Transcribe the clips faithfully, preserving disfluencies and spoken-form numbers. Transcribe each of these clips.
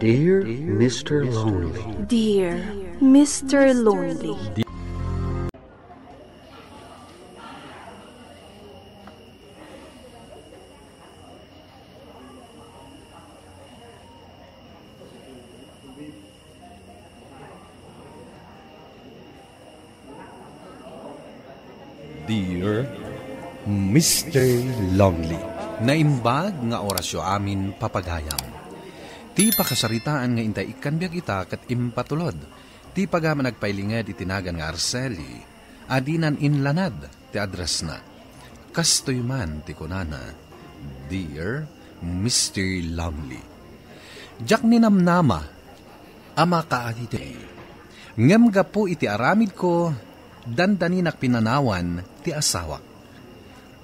Dear Mister Lonely. Dear Mister Lonely. Dear Mister Lonely. Naimbag nga orasyo amin, papagayam. Ti pakasaritaan nga intay ikkan biag ita ket impatulod ti pagaman agpailinged iti nagan nga Araceli a dinan inlanad ti addressna. Kastoy man ti kunana, Dear Mister Lonely. Diak ninamnama a makaaditay. Ngem gapu iti aramidko, dandaninak pinanawan ti asawak.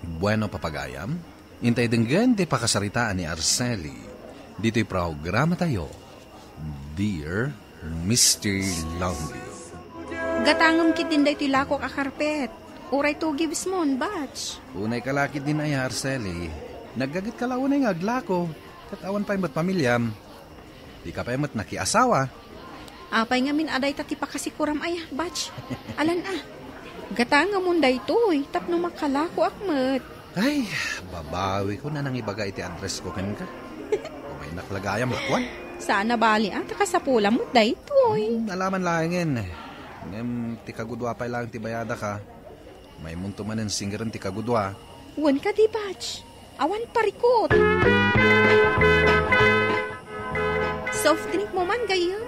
Bueno, papagayam, intay denggen ti pakasaritaan ni Araceli ditoy programatayo, Dear Mister Lonely. Gatangem ketdin daytoy lakok a karpet. Uray two gives mo, batch. Unay ka la ketdin aya, Araceli. Naggaget ka la unay nga aglako. Ket awan pay met pamiliam. Dika pay met nakiasawa. Apay ngamin a dayta ti pakasikuram aya, batch? Alan a. Gatangemon daytoy tapno makalakoak met. Ay, babawikon a nangibaga iti addressko kenka. Umaynak la gayam lakuan. Saan a bali a, ta kasapulam met daytoy. Hmm, alaman laengen. Ngem ti kagudua pay laeng ti bayadak a. Maymonto manen singeren ti kagudua. Wen kadi, batch. Awan parikut. Soft drink mo man, gayyem?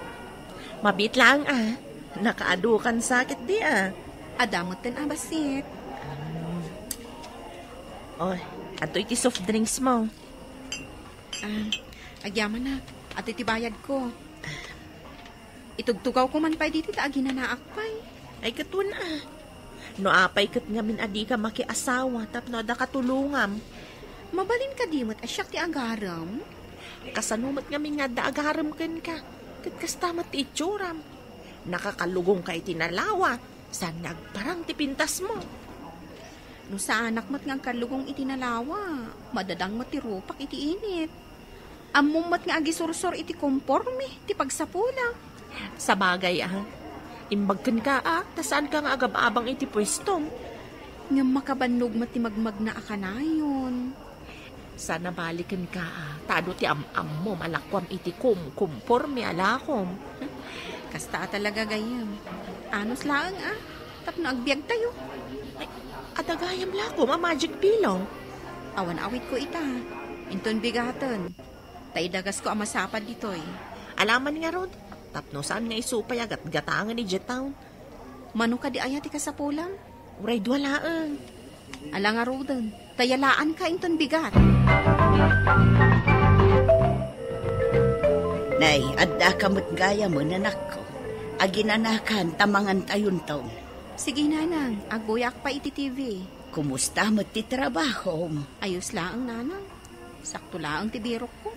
Mabiit laeng a. Nakaadu kan sakit di a. Adda metten a bassit. Oy, adtoy ti soft drinks mo. Ah, agyamanak. Adtoy ti bayadko. Itugtugawko man pay ditoy ta aginanaak pay. Ay, ket wen a. No apay ket ngamin a dika makiasawa tapno adda katulongam. Mabalin kadi met a siak ti agarem? Kasano met ngamin nga adda agarem kenka? Ket kasta met ti itsuram. Nakakalugongka iti nalawa. Saan nga agparang ti pintasmo? No saanak met nga agkallugong iti nalawa, madadang met ti rupak iti init. Ammom met nga agisursor iti komporme ti pagsapulak. Sabagay a, imbag kenka a, ta saanka nga agab-abang iti puestom. Ngem makabannog met ti magmagna a kanayon. Saan a bali kenka a, ta adu ti am-ammom a lakuam iti kumkomporme a lakom. Kasta a talaga, gayyem. Anus laeng a, tapno agbiagtayo. Ay, adda gayam lakom a magic pillow. Awan awitko ita. Inton bigaten. Ta idagasko a masapad ditoy. Alaman ngarud, tapno saan nga isu pay a gatgatangen idiay town. Mano kadi aya ti kasapulam? Uray dua laeng. Ala ngaruden, ta yalaanka inton bigat. Nay, addaka met gayamen, anakko. Aginanakan ta mangantayonton. Sige, nanang, agbuyaak pay iti T V. Kumusta met ti trabahom? Ayos laeng, nanang. Sakto laeng ti birokko.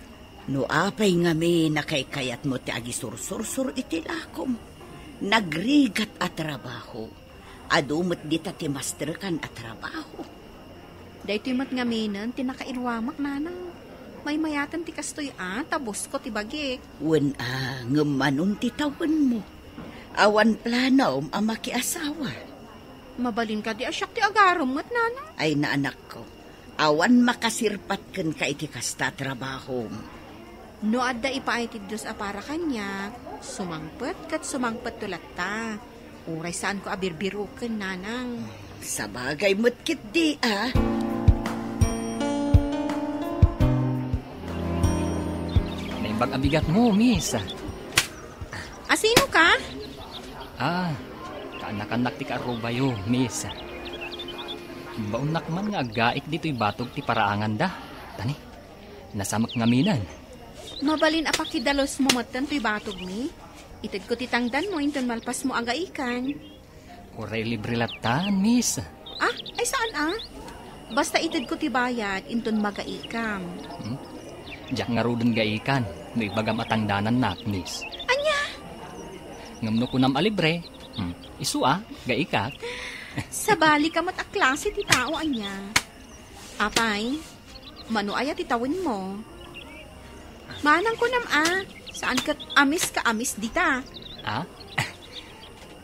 No apay ngamin a kaykayatmo ti agisursursor iti lakom, nagrigat a trabaho. Adu met dita ti masterkan a trabaho. Daytoy met ngaminen ti nakairuamak, nanang. Maymayaten ti kastoy a, ta bosko ti bagik. Wen a, ngem manon ti tawenmo? Awan planom a makiasawa? Mabalin kadi a siak ti agarem met, nanang? Ay, naanakko. Awan makasirpat kenka iti kasta a trabahom. No adda ipaay ti Dios a para kaniak, sumangpet ket sumangpetto latta. Uray saanko a birbiroken, nanang. Sabagay met ketdi a. Naimbag a bigatmo, miss. Asino ka? Ah, kaanakannak ti kaarrubayo, miss. Baonnak man nga aggaik ditoy batog ti paraanganda. Tani, nasamek ngaminen. Mabalin a pakidalosmo metten toy batogmi. Itedko ti tangdanmo inton malpasmo agaikan. Uray libre lattan, miss. Ah, ay saan a? Basta itedko ti bayad inton magaikam. Hmm? Diak ngaruden gaikan no ibagam a tangdanannak, miss. Ania? Ngem no kunam a libre, hmm, isu a, gaikak. Sabali ka met a klase ti tao, ania? Apay, mano aya ti tawenmo? Manang kunam a, Saan ket amis ka amis dita? Ah?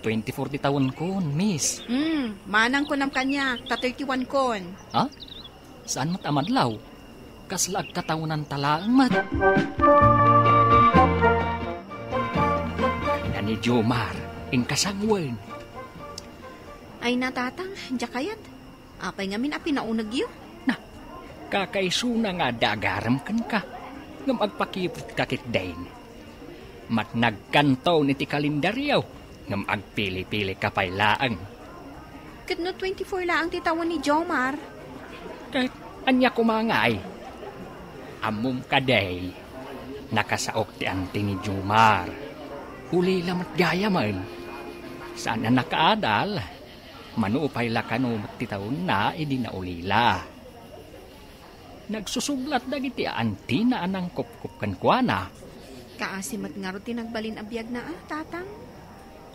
Twenty-four ti tawenkon, miss. Hmm, manang kunam kaniak, ta thirty-one kon. Ah? Saan met a madlaw? Kasla agkatawenanta laeng met. Nani Jomar, inka sanguen. Ay na, Tatang, diak kayat. Apay ngamin a pinaunegyo? Na, kakaisuna nga adda agarem kenka, ngem agpakiputka ketdin. Matnagkanton iti kalendario, ngem agpili-pilika pay laeng. Ket no twenty-four laeng ti tawen ni Jomar? Ket ania koma ngay? Ammom kadi, nakasaok ti anti ni Jomar. Ulila met gayamen. Saan a nakaadal. Mano pay la kano met ti tawenna idi naulila. Nagsusublat dagiti aantina a nangkupkop kenkuana. Kaasi met ngarud ti nagbalin a biagna, a, Tatang?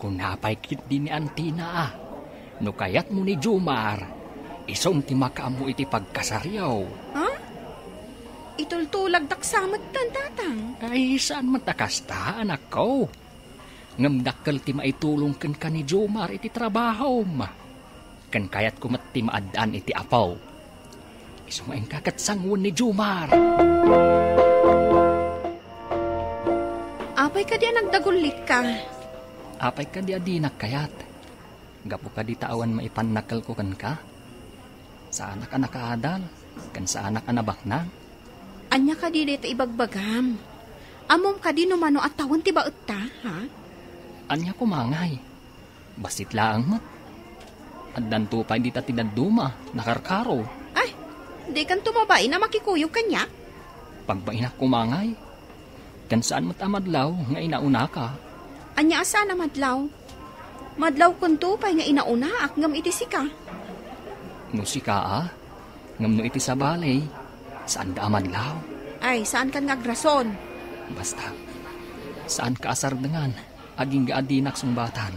Kuna pay ketdi ni antina, a, no kayatmo ni Jomar, isun ti makaammo iti pagkasaryo. Ha? Itultulagdak sa metten, Tatang. Ay, saan met a kasta, anakko. Ngem dakkel ti maitulong kenka ni Jomar iti trabahom. Ken kayatko met ti maaddaan iti apo. Isu nga inka ket sanguen ni Jomar. Apay kadi a nagdagullitka? Apay kadi a dinak kayat? Gapu kadi ta awan maipannakkelko kenka? Saanak a nakaadal, ken saanak a nabaknang. Ania kadi dayta ibagbagam? Ammom kadi no mano a tawen ti baetta, ha? Ania koma ngay? Bassit laeng met. Addanto pay dita ti dadduma, nakarkaro. Ay, dikanto mabain a makikuyog kaniak? Pagbainak koma ngay. Ken saan met a madlaw nga inaunaka. Ania a saan a madlaw? Madlawkonto pay nga inaunaak ngem iti sika. No sika, a, ngem no iti sabali, saanda a madlaw. Ay, saankan nga agrason. Basta, saanka a sardengan, agingga a dinak sungbatan.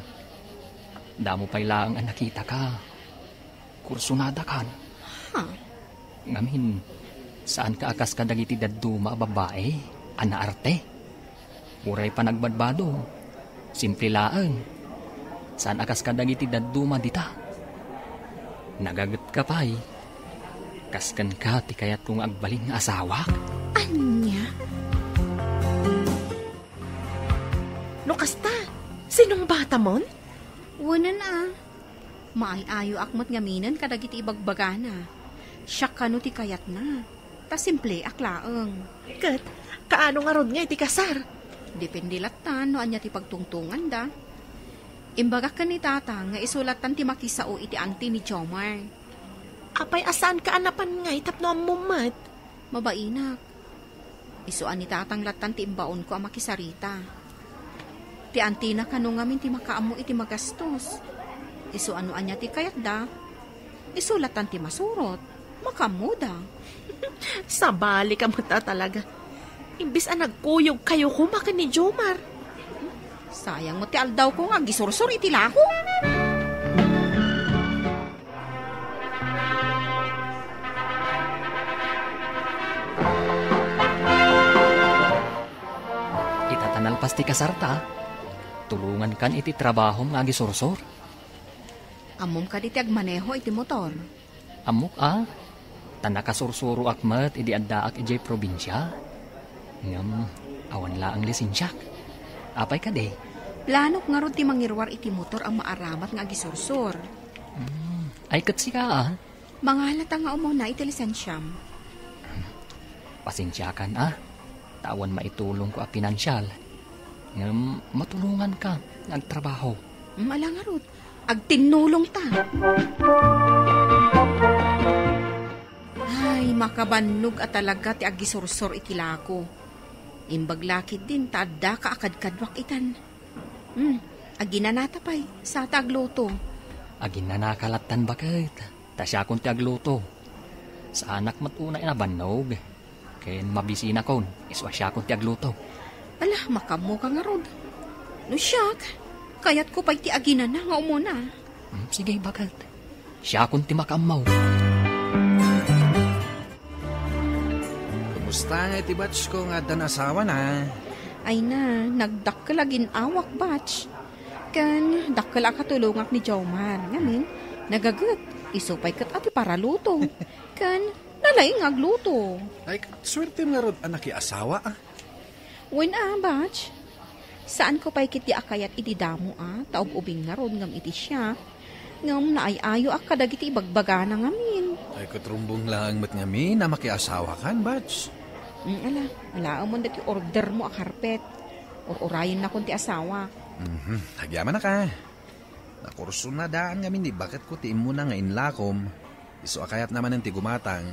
Damo pay laeng a nakitaka. Kursunadakan. Ha? Ngamin, saanka a kas kadagiti dadduma a babbai a naarte? Uray panagbadbado, simple laeng. Saan a kas kadagiti dadduma dita. Nagagetka pay. Kas kenka ti kayatko nga agbalin nga asawak? Ania? No kasta, sinungbatamon? Wenen a. Maay-ayoak met ngaminen kadagiti ibagbagana. Siak kano ti kayatna, ta simpleak laeng. Ket, kaano ngarud nga iti kasar? Depende lattan no ania ti pagtungtonganda. Imbagak ken ni Tatang nga isu lattan ti makisao iti anti ni Jomar. Apay a saanka a napan ngay tapno ammom met? Mabainak. Isu a ni Tatang lattan ti imbaonko a makisarita. Ti antina kano ngamin ti makaammo iti magastos. Isu a no ania ti kayatda, isu lattan ti masurot. Makaammoda. Sabalika met a talaga. Imbes a nagkuyogkayo koma ken ni Jomar. Sayang met ti aldawko nga agisursor iti lako. Ita ta nalpas ti kasarta, tulongankan iti trabahom nga agisursor. Ammom kadi ti agmaneho iti motor? Ammok a, ta nakasursuroak met idi addaak idiay probinsia. Ngem, awan laeng lisensiak. Apay kadi? Planok ngarud ti mangiruar iti motor a maaramat nga agisursor. Hmm, ay ket sika a? Mangalata nga umuna iti lisensiam. Pasensiakan a, ta awan maitulongko a pinansial. Ngem matulonganka nga agtrabaho. Hmm, ala ngarud. Agtinnulongta. Ay, makabannog a talaga ti agisursor iti lako. Imbag la ketdin ta addaka a kadkaduak itan. Hmm, aginanata pay, sata agluto. Aginanaka lattan baket, ta siakon ti agluto. Saanak met unay a nabannog. Ken mabisinakon, isu a siakon ti agluto. Ala, makaammoka ngarud. No siak, kayatko pay ti aginana nga umuna. Hmm, sige, baket. Siakon ti makaammo. Kumusta nga iti batchko nga addan asawana? Ay na, nagdakkel a gin-awak, Batch. Ken dakkel a katulongak ni Jomar. Ngamin, nagaget, isu pay ket a ti paraluto. Ken nalaing nga agluto. Ay, suerte ngarud a nakiasawa, ah. Wen a, Batch. Saanko pay ketdi a kayat iti damo a, ta ub-ubing ngarud ngem iti siak. Ngem naay-ayoak kadagiti ibagbagana ngamin. Ay, ket rumbeng laeng met ngamin a makiasawakan, Batch. Mm, ala, alaemon dagiti ordermo a karpet. Ur-urayennakon ti asawak. Mhm, agyamanak a. Nakursunadaan ngamin ni baketko ti immuna nga inlakom. Isu a kayatna manen ti gumatang.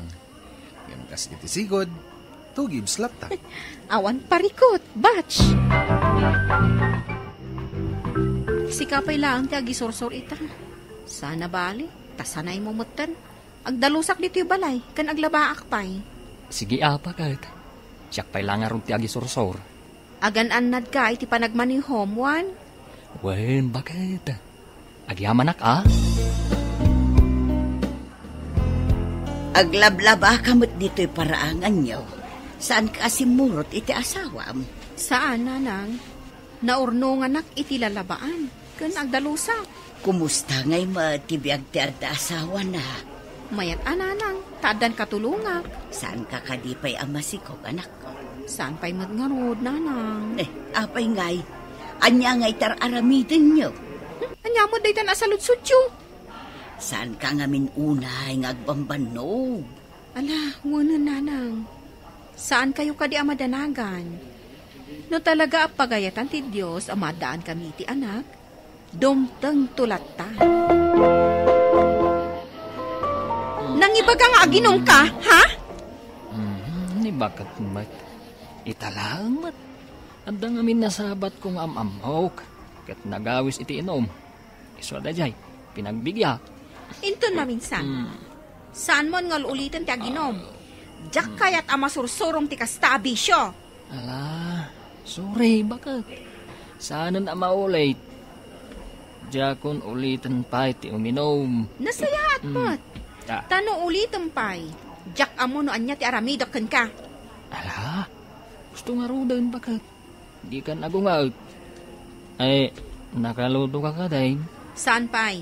Ngem kas iti sigud, two gives latta. Awan parikut, Batch! Sika pay laeng ti agisursor ita. Sana bali, ta sanaymo metten. Agdalusak ditoy balay, ken aglabaak pay. Sige, apa ket? Siak pay la ngarud ti agisursor. Agan-annadka iti panagmanihom, wen? Wen, baket. Agyamanak a? Aglablabaka met ditoy paraanganyo. Saanka a simmurot iti asawam? Saan, nanang. Naurnonganak iti lalabaan, ken agdalusak. Kumusta ngay met ti biag ti adda asawana? Mayat a, nanang, ta addan katulongak. Saanka kadi pay a masikog, anakko? Saan pay met ngarud, nanang. Eh, apay ngay? Ania ngay ti ar-aramidenyo? Hmm, ania met daytan a saludsodyo? Saanka ngamin unay nga agbambannog? Ala, wenen, nanang. Saankayo kadi a madanagan? No talaga a pagayatan ti Dios a maaddaankami iti anak, dumtengto latta. Nangibaga nga aginumka, ha? Hmm, ni baket met. Ita laeng met. Adda ngamin nasabatko nga am-ammok, ket nagawis iti inum. Isu a daydiay, pinagbigyak. Inton maminsan, hmm, saanmon nga ul-uliten ti aginum. Diak kayat a masursurong ti kasta a bisio. Ala, sorry, baket. Saanen a maulit. Diakon uliten pay ti uminum. Nasayaat met. Ah. Ta no uliten pay, diak ammo no ania ti aramidek kenka. Ala, gusto ngaruden, baket. Dikan agungaet. Ay, nakaluto ka kadi? Saan pay?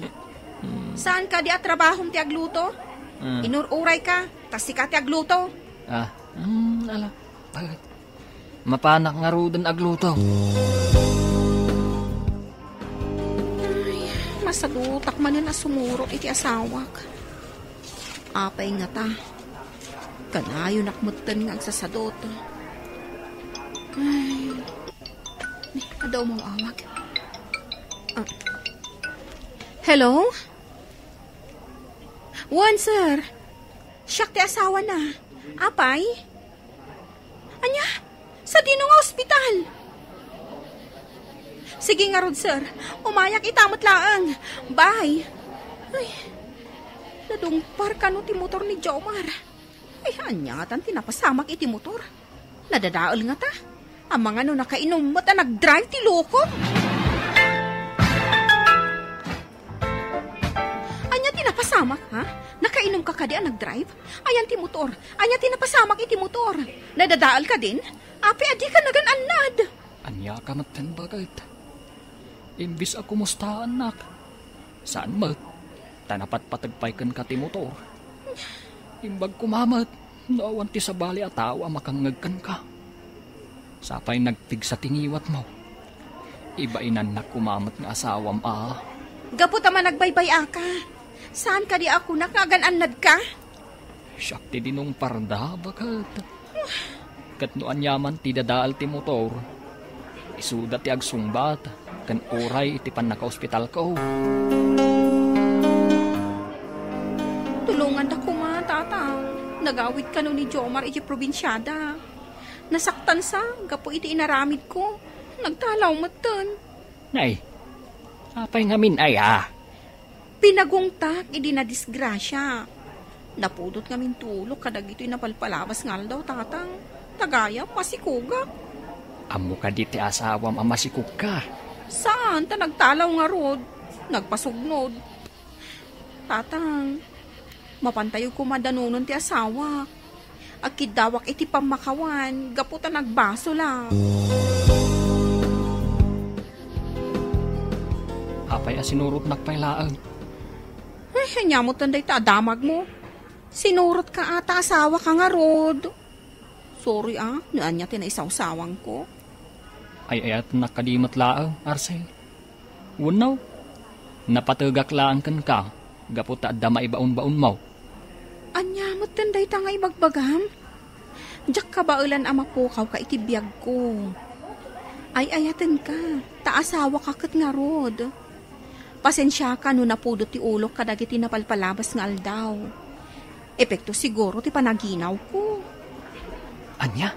Hmm. Saan kadi a trabahom ti agluto? Hmm. Inur-uray ka, ta sika ti agluto. Ah, hmm, ala. Bakit? Mapanak ngaruden agluto. Ay, masadutak manen a sumurot iti asawak. Apay ngata, kanayonak metten nga agsasadot. Ay, ni, adda umawawag. Ah. Hello? Wen, sir. Siak ti asawana. Apay? Ania? Sadino nga ospital? Sige ngarud, sir. Umayak ita met laeng. Bye. Ay, nadungpar kano ti motor ni Jomar. Ay, ania ngatan ti napasamak iti motor? Nadadael ngata. Amangan no nakainum met a nagdrive ti loko. Ania ti napasamak, ha? Nakainum ka kadi a nagdrive? Ayan ti motor. Ania ti napasamak iti motor? Nadadael kadin? Apay a dika nagan-annad? Ania ka metten, baket? Imbis a kumustaannak, saan met, ta napatpateg pay kenka ti motor. Imbag koma met no awan ti sabali a tao a makangngeg kenka. Sapay nagpigsa ti ngiwatmo. Ibainannak koma met nga asawam a. Gapu ta managbaybay-aka, saan kadi a kunak nga agan-annadka? Siak ti dinungparda, baket. Ket no aniaman ti dadael ti motor, isuda ti agsungbat ken uray iti pannakaospitalko. Tulonganda koma, Tatang. Nagawid kano ni Jomar iti probinsiada. Nasaktansa gapu iti inaramidko. Nagtalaw metten. Nay, apay ngamin aya? Pinagungtak idi nadisgrasia. Napudot ngamin ti ulok kadagitoy napalpalabas nga aldaw, Tatang. Ta gayam, masikogak. Ammo kadi ti asawam a masikogka? Saan, ta nagtalaw ngarud. Nagpasugnod. Tatang, mapantayo koma danunon ti asawak. Agkiddawak iti pammakawan gapu ta nagbasolak. Apay a sinurotnak pay laeng? Ay, ania metten dayta a damagmo? Sinurotka a ta asawaka ngarud. Sorry a, no ania ti naisawsawangko. Ay-ayatennak kadi met laeng, Arcel. Wenno, napategak laeng kenka gapu ta adda maibaonbaonmo. Ania metten dayta nga ibagbagam? Diak kabaelan a mapukawka iti biagko. Ay-ayatenka, ta asawaka ket ngarud. Pasensiaka no napudot ti ulok kadagiti napalpalabas nga aldaw. Epekto siguro ti panaginawko. Ania?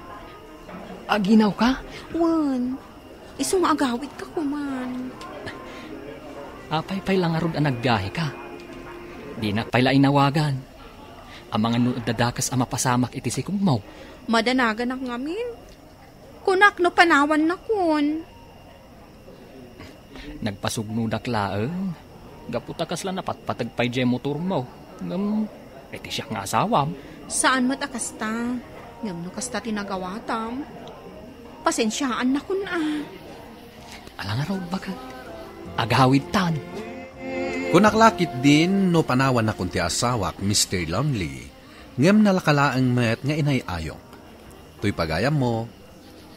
Aginawka? Wen, isu nga agawidka koman. Apay pay la ngarud a naggahika? Dinak pay la inawagan. Amangan no adda dakes a mapasamak iti sikogmo. Madanaganak ngamin. Kunak no panawannakon. Nagpasugnodak laeng, gapu ta kasla napatpateg pay diay motormo. Ngem, iti siak nga asawam. Saan met a kasta. Ngem no kasta ti nagawatam, pasensiaannakon a. Ala ngarud, baket. Agawidtan. Kunak la ketdin no panawannakon ti asawak, Mister Lonely. Ngem nalaka laeng met nga inay-ayok. Toy pagayammo,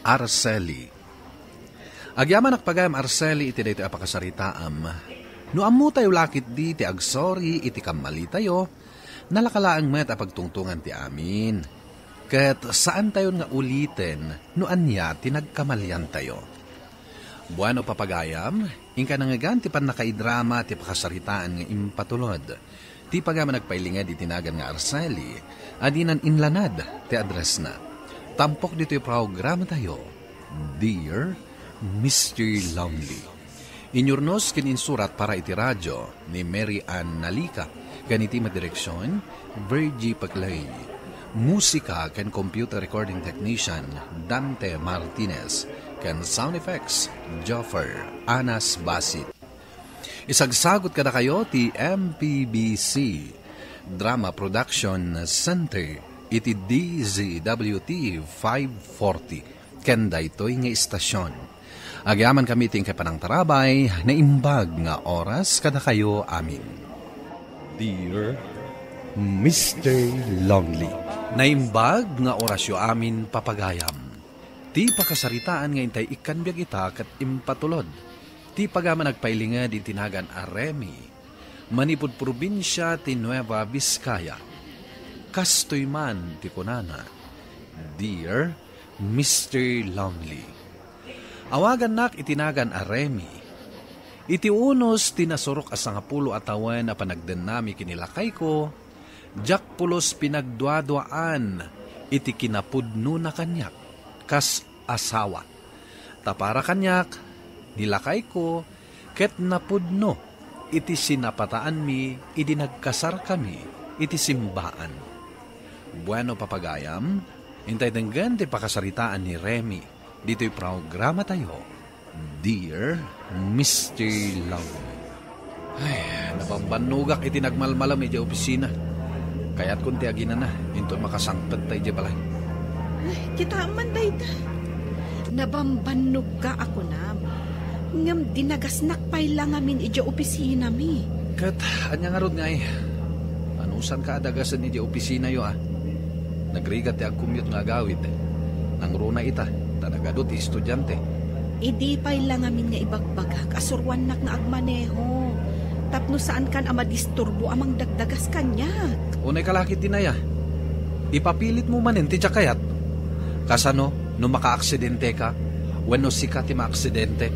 Araceli. Agyamanak pagayam, Araceli, iti daytoy a pakasaritaam. No ammotayo la ketdi ti agsori iti kammalitayo, nalaka laeng met a pagtungtongan ti amin. Ket saantayon nga uliten no ania ti nagkamaliantayo. Bueno, papagayam, inka nangngegan ti pannakaidrama ti pakasaritaan nga impatulod. Ti pagayam a nagpailinged iti nagan nga Araceli, a dinan inlanad ti addressna. Tampok ditoy programatayo, Dear Mister Lonely. Inyurnos ken insurat para iti radio ni Mary Ann Nalica, ken iti madireksion, Virgie Paclay. Musika ken computer recording technician, Dante Martinez, ken sound effects, Joffer Anas Basit. Isagsagut kadakayo ti M P B C Drama Production Center iti D Z W T five forty ken daytoy nga istasyon. Agyamankami iti inkay panangtarabay, naimbag nga oras kadakayo amin. Dear Mister Lonely. Naimbag nga orasyo amin, papagayam. Ti pakasaritaan nga intay ikkan biag ita ket impatulod. Ti pagayam a nagpailinged iti nagan a Remy, manipud probinsia ti Nueva Vizcaya. Kastoy man ti kunana, Dear Mister Lonely. Awagannak iti nagan a Remy. Iti unos ti nasurok a sangapulo a tawen a panagdennami ken ni lakayko, diak pulos pinagduaduaan iti kinapudnona kaniak kas asawa. Ta para kaniak, ni lakayko ket napudno iti sinapataanmi idi nagkasarkami iti simbaan. Bueno, papagayam, intay denggen ti pakasaritaan ni Remy ditoy programatayo, Dear Mister Love. Ay, nabambannogak iti nagmalmalem idiay opisina. Kayatkon ti aginana, inton makasangpet ta idiay balay. Ay, kitaem man dayta. Nabambannogka a kunam. Ngem dinagasnak pay la ngamin idiay opisinami. Ket ania ngarud ngay? Anusanka a dagasen idiay opisinayo a? Nagrigat ti agcommute nga agawid. Nangruna ita, ta nagadu ti estudiante. Idi pay la ngamin nga ibagbagak a suruannak nga agmaneho, tapno saankan a madisturbo a mangdagdagas kaniak. Unay ka la ketdin aya. Ipapilitmo manen ti diak kayat. Kasano no makaaksidenteka? Wenno sika ti maaksidente?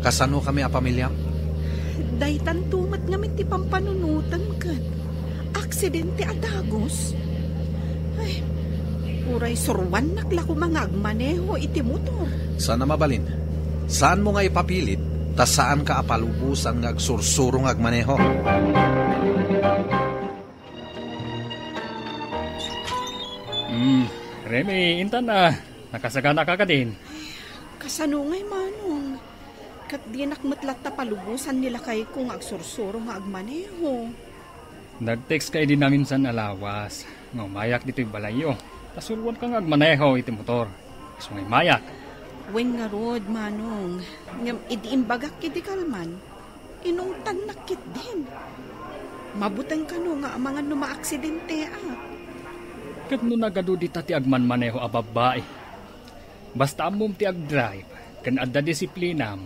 Kasanokami a pamiliam? Daytanto met ngamin ti pampanunotem ket aksidente a dagus? Ay, uray suruannak la koma nga agmaneho iti motor. Saan a mabalin. Saanmo nga ipapilit, ta saanka a palubosan nga agsursuro nga agmaneho. Hmm, Remy, intan a, nakasaganaka kadin. Kasano ngay, Manong? Ket dinak met latta palubosan ni lakayko nga agsursuro nga agmaneho. Nag-text ka idi naminsan a lawas nga umayak ditoy balayyo. Ta suroanka nga agmaneho iti motor. Isu nga immayak. Wen ngarud, Manong. Ngem idi imbagak iti kalman, inungtannak ketdin. Mabuteng kano nga amangan no maaksidente, a. Ket no nagadu dita ti agmanmaneho a babbai, basta ammom ti agdrive ken adda disiplinam,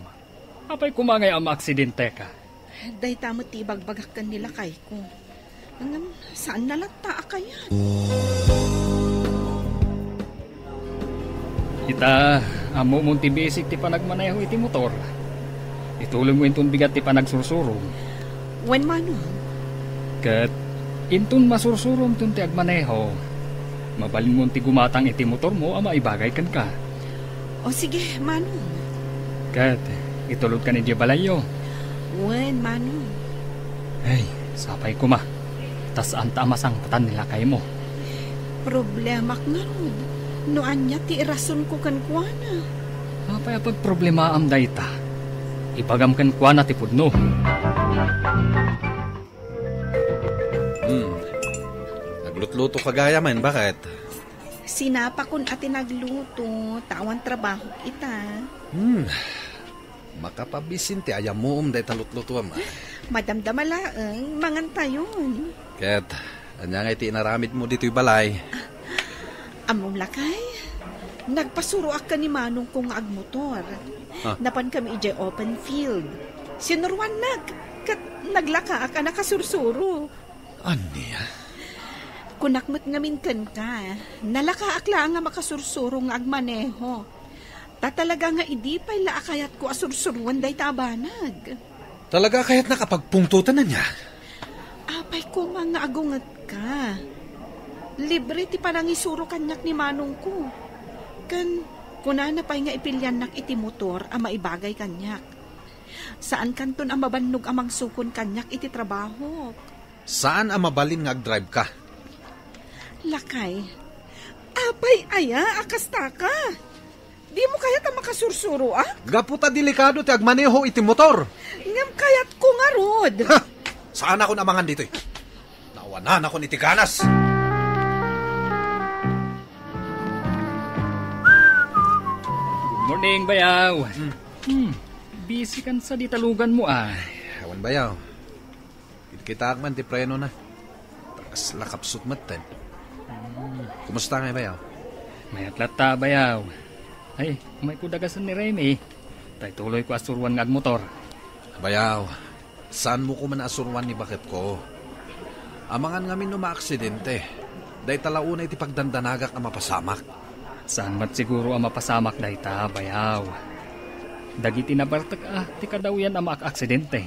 apay koma ngay a maaksidenteka? Dayta met ti ibagbagak ken ni lakayko. Ngem, saanna latta a kayat. Ita, ammomon ti bisik ti panagmaneho iti motor. Ituloymo inton bigat ti panagsursurom. Wen, Manong. Ket inton masursuromton ti agmaneho, mabalinmon ti gumatang iti motormo a maibagay kenka. O sige, Manong. Ket itulodkan idiay balayyo. Wen, Manong. Ay, sapay koma. Ta saanta a masangpetan ni lakaymo. Problemak ngarud no ania ti irasonko kenkuana. Apay a pagproblemaam dayta? Ibagam kenkuana ti pudno. Hmm. Naglutluto ka gayam, baket? Sinapakon a ti nagluto, ta awan trabahok ita. Hmm. Makapabisin ti ayamuom dayta lutlutuam, a. Madamdama laeng, mangantayon. Ket, ania ngay ti inaramidmo ditoy balay? Ammom lakay, nagpasuroak ken ni manongko nga agmotor. Ah. Napankami idiay open field. Sinuroannak, ket naglakaak a nakasursuro. Ania? Kunak met ngamin kenka, nalakaak laeng a makasursuro nga agmaneho. Ta talaga nga idi pay la a kayatko a sursuroen dayta a banag. Talaga a kayatnak a pagpungtoten, ania? Apay koma nga agungetka. Libre ti panangisuro kaniak ni manongko. Ken kunana pay nga ipiliannak iti motor a maibagay kaniak. Saankanton a mabannog a mangsukon kaniak iti trabahok. Saan a mabalin nga agdrive ka. Lakay, apay aya a kastaka? Dimo kayat a makasursuro, a? Gapu ta delikado ti agmaneho iti motor. Ngem kayatko ngarud. Ha! Saanakon amangan ditoy. Nawananakon iti ganas. Good morning, bayaw. Hmm. Hmm, busy kan sa di talugan mo, a. Awan, bayaw. Kitkitaak man ti prenona. Ta kasla kapsut metten. Hmm. Kumusta ngay, bayaw? Mayat latta, bayaw. Ay, umayko dagasen ni Remy. Ta ituloyko a suroan nga agmotor. Bayaw, saanmo koma a suroan ni baketko. Amangan ngamin no maaksidente. Dayta la unay ti pagdandanagak a mapasamak. Saan met siguro a mapasamak dayta, bayaw. Dagiti nabartek a ti kadawyan a maak-aksidente.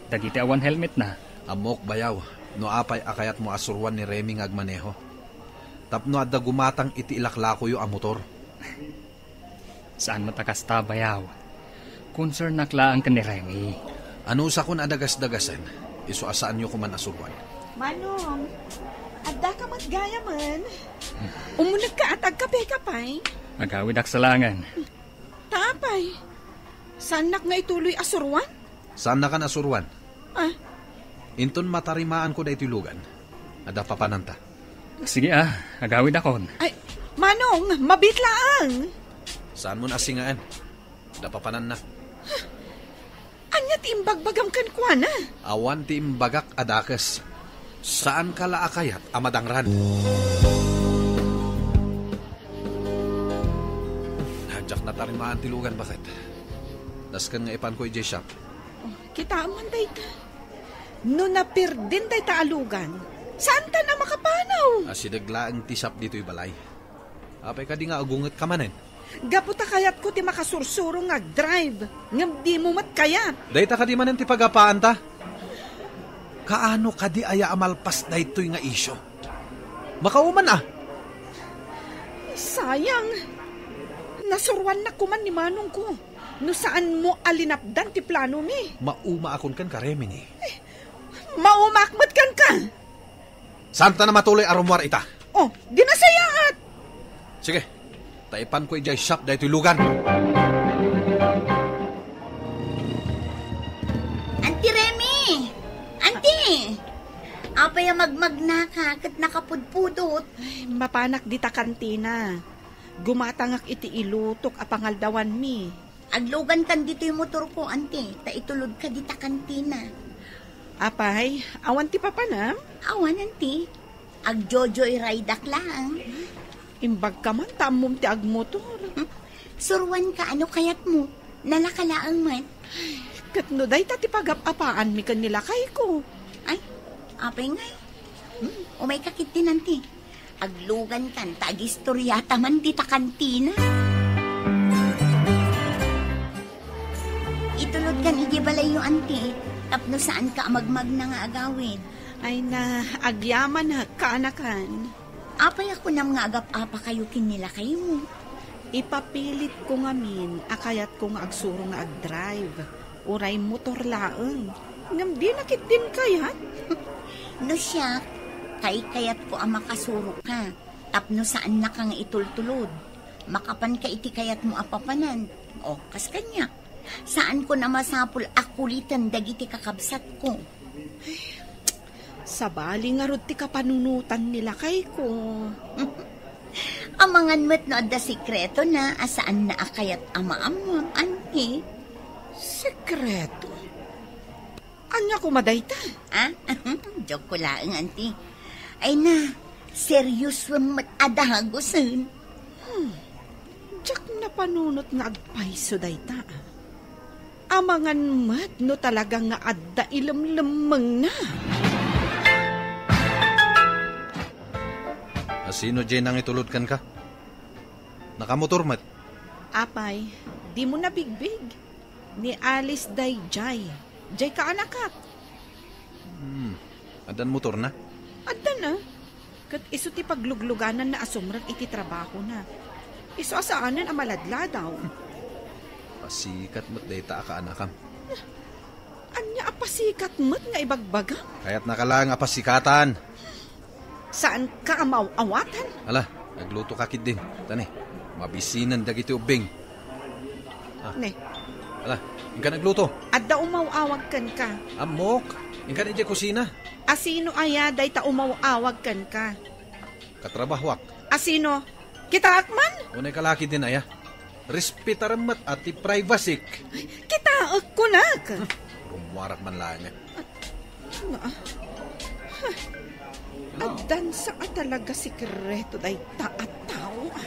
Dagiti awan helmetna. Ammok, bayaw, no apay a kayatmo a suroan ni Remy nga agmaneho. Tapno adda gumatang iti ilaklakoyo a motor. Saan met a kasta, bayaw. Concernnak laeng ken ni Remy. Anusakon a dagasdagasen, isu a saanyo koman a suroan. Manong, addaka met gayamen. Umunegka a agkapeka pay? Agawidak sa langen. Ta apay? Saannak nga ituloy a suroan? Saannakan a suroan. Ah. Inton matarimaanko daytoy lugan, adda papananta. Sige, a, agawidakon. Ay, Manong, mabiit laeng. Saanmon a singaen. Adda papananna. Ania ti imbagbagam kenkuana? Awan ti imbagak a dakes. Saanka la a kayat a madangran. Diak natarimaan ti lugan, baket. Dasken nga ipanko idiay shop. Oh, kitaem man dayta. No napirdim dayta a lugan, saantan a makapanaw? Asideg laeng ti shop ditoy balay. Apay kadi nga agungetka manen? Gapu ta kayatko ti makasursuro nga agdrive, ngem dimo met kayat. Dayta kadi manen ti pagapaanta? Kaano kadi aya a malpas daytoy nga isyu? Makauman a. Sayang. Nasuroannak koman ni manongko no saanmo a linapdan ti planomi. Maumaakon kenka, Remy. Maumaak met kenka. Saanta a matuloy a rummuar ita? Oh, di nasayaat. Sige, ta ipanko idiay shop daytoy lugan. Auntie Remy! Auntie! Apay a magmagnaka ket nakapudpudot? Ay, mapanak dita kantina. Gumatangak iti ilutok a pangaldawanmi. Aglugankan ditoy motorko, anti, ta itulodka dita kantina. Apay, awan ti papanam? Awan, anti. Agjojoyride-ak laeng. Imbagka man ta ammom ti agmotor. Suruanka, ano kayatmo? Nalaka laeng man. Ket no dayta ti pagap-apaanmi ken ni lakayko. Ay, apay ngay? Hmm, umayka ketdin, anti. Aglugankan ta agistoryata man dita kantina. Itulodkan idiay balayyo, anti, tapno saanka a magmagna nga agawid. Ay na, agyamanak, kaanakan. Apay a kunam nga agap-apakayo ken ni lakaymo? Ipapilitko ngamin a kayatko nga agsuro nga agdrive, uray motor laeng. Ngem dina ketdin kayat? No siak, kaykayatko a makasuroka, tapno saannaka nga itultulod. Makapanka iti kayatmo a papanan. O, kas kaniak, saanko a masapul a kuliten dagiti kakabsatko. Sabali ngarud ti kapanunotan ni lakayko. Amangan met no adda sekretona a saanna a kayat a maammoam, anti. Sekreto? Ania koma dayta? Ah? Joke ko laeng, anti. Ay na, serioso met a dagusen. Hmm. Diak napanunot nga agpayso dayta, ah. Amangan met no talaga nga adda ilemlemmengna. A sino diay nangitulod kenka? Nakamotor met? Apay, dimo nabigbig. Ni Alice daydiay. Diay kaanakak. Hmm. Addan motorna? Addan, ah. Ket isu ti pagluglugananna a sumrek iti trabahona. Isu a saanen a maladladaw. Pasikat met dayta a kaanakam. Ania a pasikat met nga ibagbagam? Kayatnaka laeng a pasikatan. Saanka a maaw-awatan? Ala, aglutoka ketdin. Ta ne, mabisinen dagiti ubbing. Ah. Ne. Ala, inkan agluto. Adda umaw-awag kenka. Ammok, inkan idiay kusina. A sino aya dayta umaw-awag kenka? Katrabahoak. A sino? Kitaak man? Unay ka la ketdin aya. Respetarem met a ti privacyk. Kitaek, kunak. Rummuarak man laeng. Nga, ah. Huh. Addan sa a talaga sekreto dayta a tao, ah.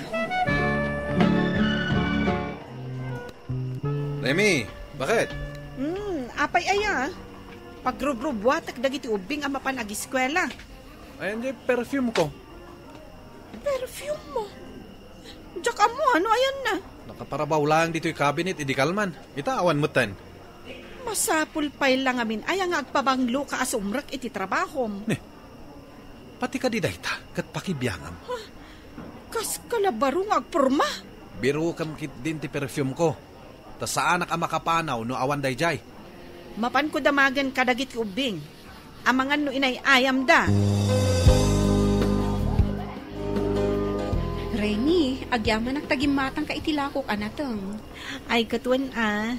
Remy, bakit? Hmm, apay aya? Pagrubrubuatak dagiti ubbing a mapan agiskuela. Ayan diay perfume ko. Perfume mo? Diak ammo, ano ayan na? Nakaparabaw laeng ditoy cabinet idi kalman. Ita, awan metten. Masapul pay la ngamin aya nga agpabangloka a sumrek iti trabahom. Ne, pati kadi dayta, ket pakibiangam. Ha? Kas kalabaro nga agporma? Birokam ketdin ti perfume ko. Ta saanak a makapanaw no awan daydiay. Mapanko damagen kadagiti ubbing. Amangan no inay-ayamda. Remy, agyamanak ta gimmatangka iti lakok a nateng. Ay, ket wen a.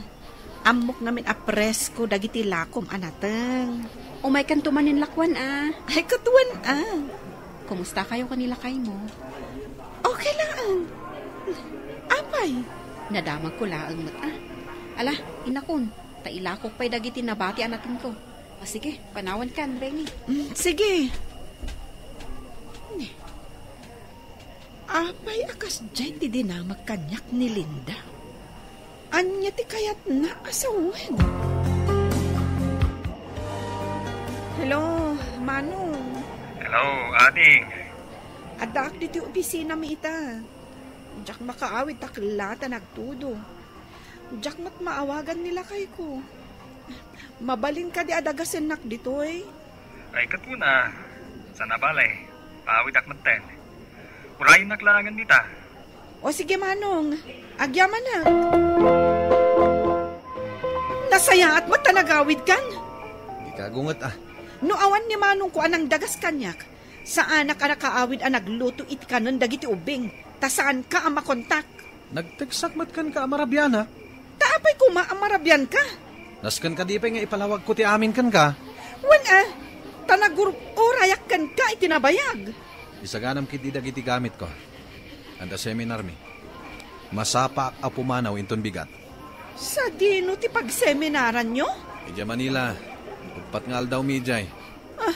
Ammok ngamin a presko dagiti lakom a nateng. Umaykanto manen lakuan a. Ay, ket wen a. Kumustakayo ken ni lakaymo? Okay laeng. Apay? Nadamagko laeng met a. Ala, inakon, ta ilakok pay dagiti nabati a natengko. A, sige, panawankan, Remy. Mm, sige. Apay a kasdiay ti dinamag kaniak ni Linda? Ania ti kayatna a sawen? Hello, Manong. Hello, ading. Addaak ditoy opisinami ita. Diak makaawid ta kella ta nagtudo. Diak met maawagan ni lakayko. Mabalin kadi a dagasennak ditoy? Ay, ket kuna, sana bale, paawidak metten. Urayennak laengen dita. O sige, Manong. Agyamanak. Nasayaat met ta nagawidkan. Di kagunget, ah. No awan ni Manongko a nangdagas kaniak, saanak a nakaawid a nagluto iti kanen dagiti ubbing, ta saanka a makontak. Nagteksak met kenka a marabianak. Ta apay koma a marabianka? Nasken kadi pay nga ipalawagko ti amin kenka? Wen a, Ta nagur-urayak kenka iti nabayag. Isaganam ketdi dagiti gamitko. Adda seminarmi. Masapaak a pumanaw inton bigat. Sadino ti pagseminaranyo? Idiay Manila. Uppat nga aldawmi idiay. Ah.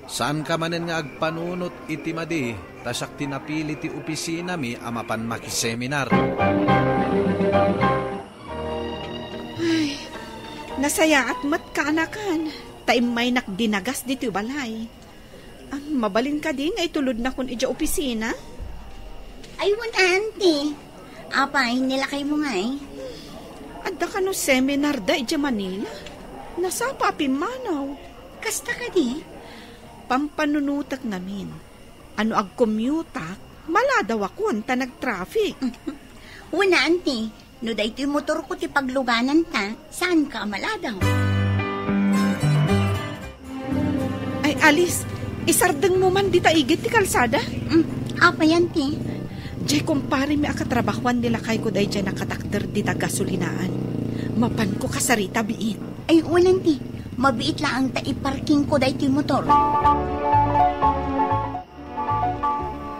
Saanka manen nga agpanunot iti madi, ta siak ti napili ti opisinami a mapan makiseminar. Ay, nasayaat met kaanakan, ta immaynak dinagas ditoy balay. Ah, mabalin kadi nga itulodnakon idiay opisina? Ay, wen, auntie. Apay, ni lakaymo ngay? Adda kano seminar da idiay Manila. Nasapa a pimmanaw. Kasta kadi? Pampanunotek ngamin. Ano agcommuteak, maladawakon ta nagtraffic. Wen, auntie. No daytoy motorko ti paglugananta, saanka a maladaw. Ay, Alice, isardengmo man dita igid ti kalsada? Mm, apay, auntie? Diay kumparemi a katrabahuan ni lakayko daydiay nakatakder dita gasolinaan. Mapanko kasarita biit. Ay, wen, auntie. Mabiit laeng ta iparkingko daytoy motor.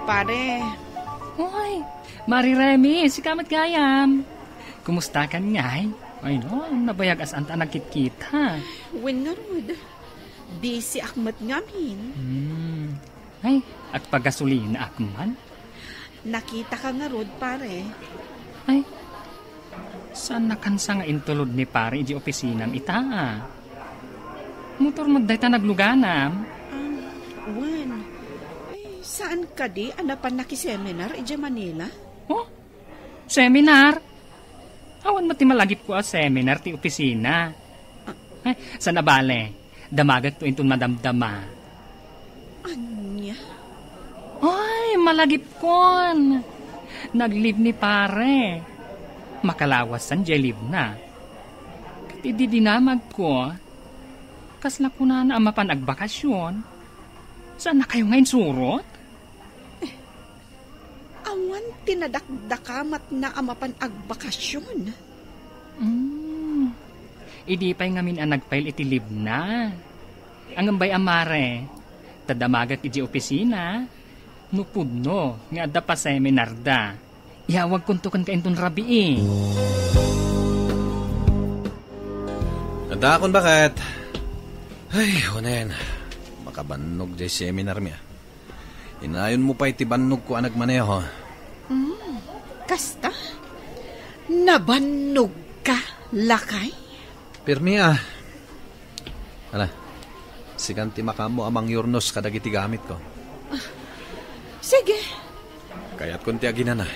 Pare. Oy, Mari Remy, sika met gayam. Kumustakan ngay? Ay no, nabayag a saanta nagkitkita. Wen ngarud, busyak met ngamin. Hmm. Ay, agpagasolinaak man. Nakitaka ngarud, pare. Ay, saannakansa nga intulod ni pare idiay opisinam ita, a? Motor met dayta nagluganam? Ah, wen. Ay, saan kadi a napan nakiseminar idiay Manila? Oh? Seminar? Awan met ti malagipko a seminar ti opisina. Ah. Ay, saan a bale. Damagekto inton madamdama. Ania? Ay, malagipkon! Nag-leave ni pare. Makalawasan diay leave-na. Ket idi dinamagko, kasla kunana a mapan agbakasyon. Saannakayo nga insurot? Awan ti nadakdakamatna a mapan agbakasyon. Mm. Idi pay ngamin a nag-file iti leave-na. Ngem bay-am, Mare, ta damagek idiay opisina, no pudno nga adda pa-seminarda. Iyawagkonto kenka inton rabii. Addaakon baket. Ay, unen. Makabannog diay seminarmi, a. Inayonmo pay ti bannogko a nagmaneho. Hmm, kasta? Nabannogka, lakay? Pirmi, a. Ala, sikan ti makaammo a mangyurnos kadagiti gamitko. Sige. Kayatkon ti aginana.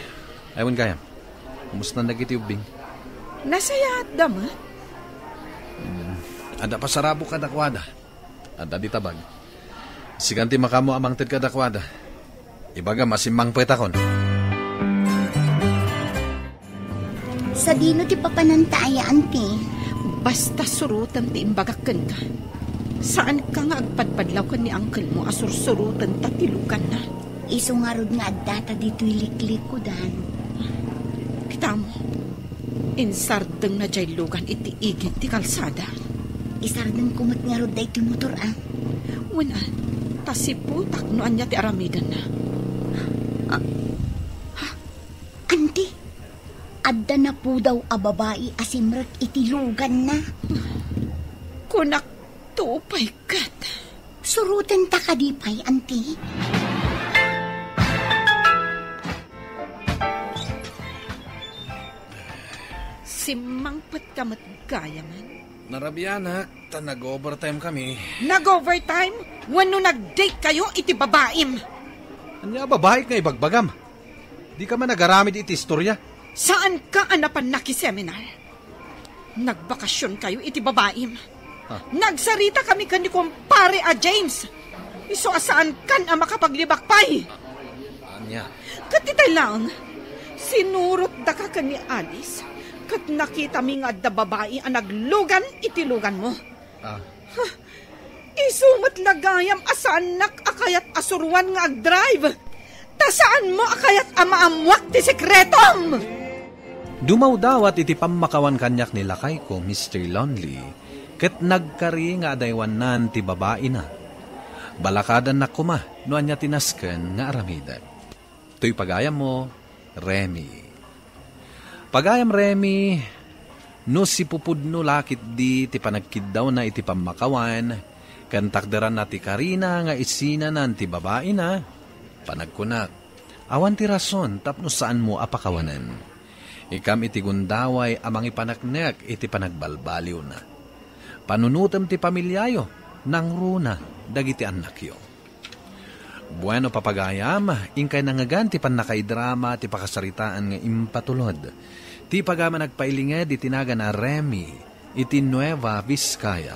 Ay, wen gayam. Kumusta dagiti ubbing? Nasayaatda met. Hmm, adda pasarabok kadakuada. Adda di tabag. Sikan ti makaammo a mangted kadakuada. Ibagam a simmangpetakon. Sadino ti papananta aya, anti? Basta surotem ti imbagak kenka. Saanka nga agpadpadlaw ken ni angkelmo a sursurotenta ti luganna. Isu ngarud nga addata ditoy liklikkudan. Kitamo, insardengna diay lugan iti igid ti kalsada. Isardengko met ngarud daytoy motor, a. Wen, a, ta siputak no ania ti aramidenna. A, ha? Anti, adda napudaw a babai a simrek iti luganna. Kunak, tupay ket. Surotenta kadi pay, anti? Simmangpetka met gayamen. Narabianak, ta nag-overtime kami. Nag-overtime? Wenno nag-date kayo iti babaim? Ania a babaik nga ibagbagam? Dika man agaramid iti istorya. Saanka a napan nakiseminar? Nagbakasyon kayo iti babaim. Ha? Nagsarita kami ken ni kumpare a James. Isu a saankan a makapaglibak pay. Ania? Ket itay laeng, sinurotdaka ken ni Alice, ket nakitami nga adda babai a naglugan iti luganmo. Ah. Huh. Isu met la gayam a saannak a kayat a suroan nga agdrive. Ta saanmo a kayat a maammuak ti sekretom! Dumawdawat iti pammakawan kaniak ni lakayko, Mister Lonely, ket nagkari nga adaywannan ti babaina. Balakadannak koma no ania ti nasken nga aramidek. Toy pagayammo, Remy. Pagayam Remy, no sipupudno la ketdi ti panagkiddawna iti pammakawan, ken takderanna ti karina nga isinanan ti babaina, panagkunak, awan ti rason tapno saanmo a pakawanen. Ikam iti gundaway a mangipaneknek iti panagbalbaliwna. Panunotem ti pamiliayo, nangruna dagiti annakyo. Bueno, papagayam, inkay nangngegan ti pannakaidrama ti pakasaritaan nga impatulod. Ti pagayam a nagpailinged iti nagan a Remy iti Nueva Vizcaya.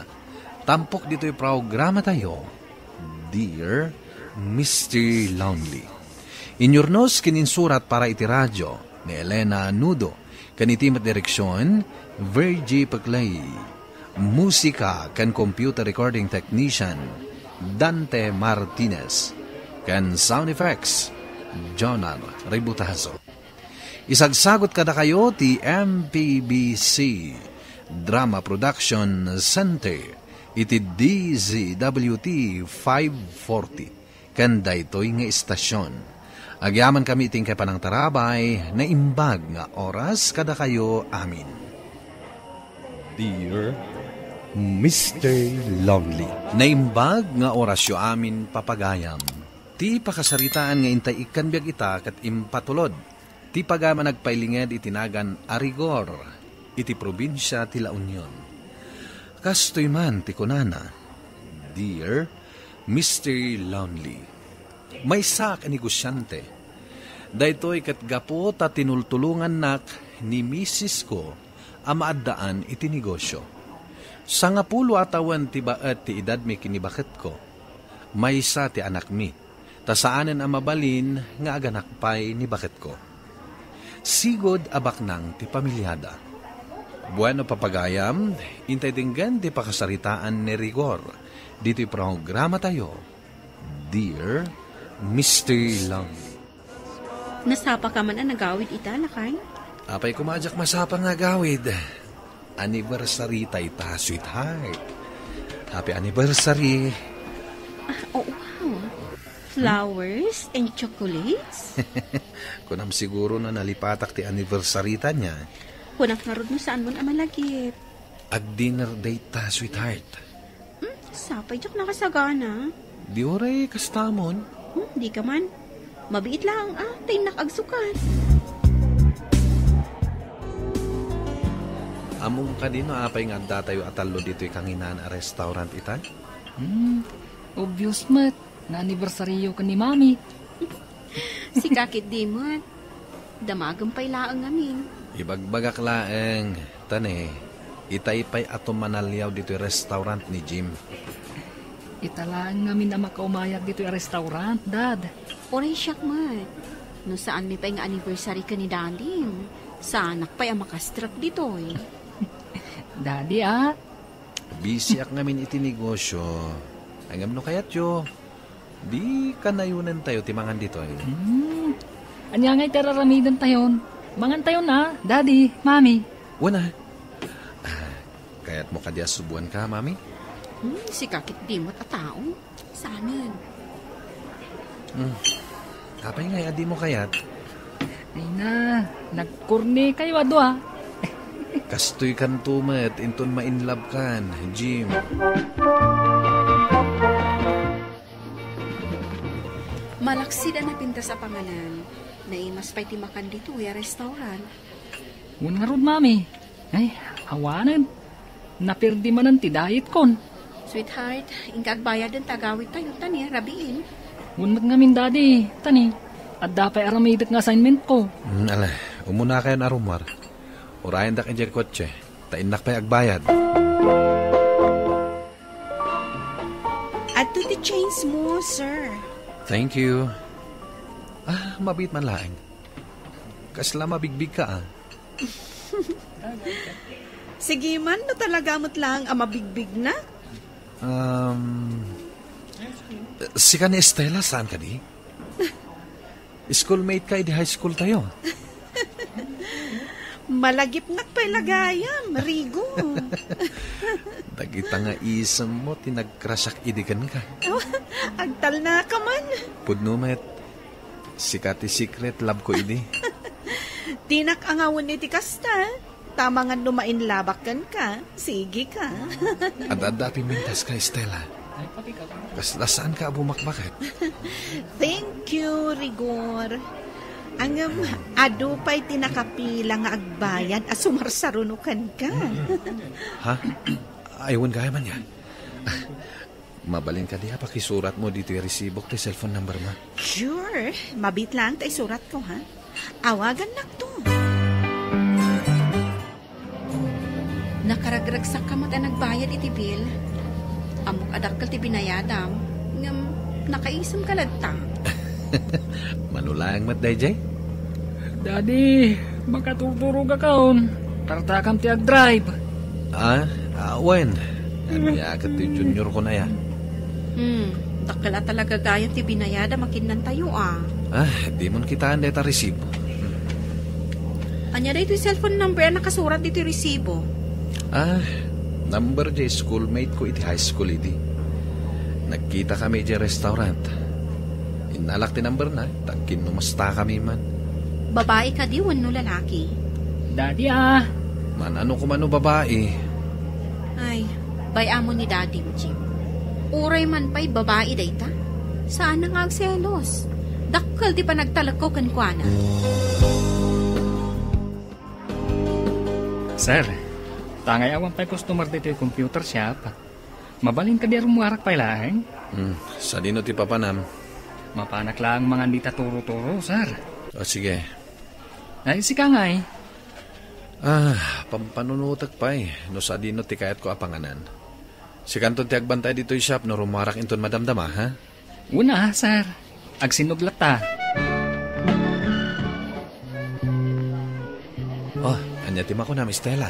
Tampok ditoy programatayo, Dear Mister Lonely. Inyurnos ken insurat para iti radio ni Elena Nudo, ken iti met direksion, Virgie Peclay. Musika ken computer recording technician, Dante Martinez. Ken sound effects, Jonar Ributazo. Isagsagot kadakayo ti M P B C Drama Production Center iti D Z W T five forty. Ken daytoy nga istasion. Agyamankami iti inkay panangtarabay, naimbag nga oras kadakayo amin. Dear Mister Lonely. Naimbag nga orasyo amin, papagayam. Ti pakasaritaan nga intay ikkan biag ita ket impatulod ti pagayam a nagpailinged iti nagan a Rigor iti probinsia ti La Union. Kastoy man ti kunana, Dear Mister Lonely, maysaak a negosiante. Daytoy ket gapu ta tinultulongannak ni misisko a maaddaan iti negosio. Sangapulo a tawen ti baet ti edadmi ken ni baketko. Maysa ti anakmi, ta saanen a mabalin nga aganak pay ni baketko. Sigud a baknang ti pamiliada. Bueno, papagayam, intay denggen ti pakasaritaan ni Rigor ditoy programatayo, Dear Mister Long. Nasapa ka man a nagawid ita, lakay? Apay koma a diak masapa nga agawid? Anniversary ta ita, sweetheart. Happy anniversary. Ah, oh, wow. Flowers and chocolates? Kunam siguro no nalipatak ti anniversary ta nia. Kunak ngarud no saan mon a malagip. Ag-dinner date ta, sweetheart. Hmm, sapay diak nakasagana. Di uray kastamon. Hmm, di ka man. Mabiit lang, ah, ta innak agsukat. Ammom kadi no apay nga addatayo a tallo ditoy kanginan a restaurant ita? Hmm, obvious met. Nga anniversaryo ken ni Mami. Sika ketdi met. Damagem pay laeng ngamin. Ibagbagak laeng, ta ne, itay pay a tumanaliaw ditoy restaurant ni Jim. Ita laeng ngamin a makaumayak ditoy a restaurant, Dad. Uray siak met. No saanmi pay nga anniversary ken ni Dadim, saanak pay a makastrek ditoy. Daddy, ah, Busyak ngamin iti negosyo. Ngem no kayatyo, di kanayonentayo ti mangan ditoy. Hmm. Ania ngay ti ar-aramidentayon? Mangantayon a, Daddy, Mami. Wen a. Ah, kayatmo kadi a subuanka, Mami? Hmm, sika ketdi met a tao. Saanen? Hmm. Apay ngay a dimo kayat? Ay na, nagkornikayo a dua. Kastoy kanto met inton ma-in love kan, Jim. Malaksid a napintas a panganan, naimas pay ti makan ditoy a restaurant. Wen ngarud, Mami. Ay, awanen. Napirdi manen ti diet kon. Sweetheart, inka agbayaden ta agawidtayo, ta ni, rabiin. Wen met ngamin, Daddy, ta ni, adda pay aramidek nga assignment ko. Hmm, ala, umunakayon a rummuar. Urayendak idiay kotse, ta innak pay agbayad. Adto ti change mo, sir. Thank you. Ah, mabiit man laeng. Kasla mabigbigka, ah. Sige man, no talaga met laeng a mabigbigna. Um, sika ni Estela, saan kadi? Schoolmate ka idi high school tayo. Malagipnak pay la gayam, Rigo. Dagita nga isemmo ti nagkrasiak idi kenka. Oh, agtalnaka man. Pudno met, sika ti secret love ko idi. Dinak angawen iti kasta. Tama nga no ma-in love-ak kenka, sige ka. Adda-adda a pimintas ka, Estela. Kasla saan ka a bumakbaket? Thank you, Rigor. Ngem, adu pay ti nakapila nga agbayad a sumarsaruno kenka. Ha? Ay, wen gayam ania. Mabalin kadi a pakisuratmo ditoy resibok ti cellphone number mo? Sure. Mabiit laeng ta isuratko, ha? Awagannakto. Nakaragragsakka met a nagbayad iti bill. Ammok a dakkel ti binayadam, ngem nakaisemka latta. Mano laeng met daydiay? Daddy, makaturturogakon. Tartakam ti agdrive. Ah, ah, wen. Ania ket ti junior ko na ya? Hmm, dakkel a talaga gayam ti binayadam a kinnantayo, ah. Ah, dimon kitaen dayta resibo. Ania daytoy cellphone number a nakasurat ditoy resibo? Ah, number di schoolmate ko iti high school idi. Nagkitakami iti restaurant. Innalak ti number na, ta agkinnumasta kami man. Babai kadi wenno lalaki? Daddy, ah. Man-ano koma no babai. Ay, bay-am ni Daddy, Jim. Uray man pay babai dayta. Saan nga agselos. Dakkel ti panagtalekko kenkuana. Sir, tangay awan pay customer ditoy computer shop. Mabalin kadi a rummuarak pay laeng? Hmm, sadino ti papanam? Mapanak laeng mangan dita turo-turo, sir. O, sige. Ay, sika ngay? Ah, pampanunotek pay no sadino ti kayatko a panganan. Sikanton ti agbantay ditoy shop no rummuarak inton madamdama, ha? Una, sir. Agsinnuglatta. Oh, ania ti makunam, Estela?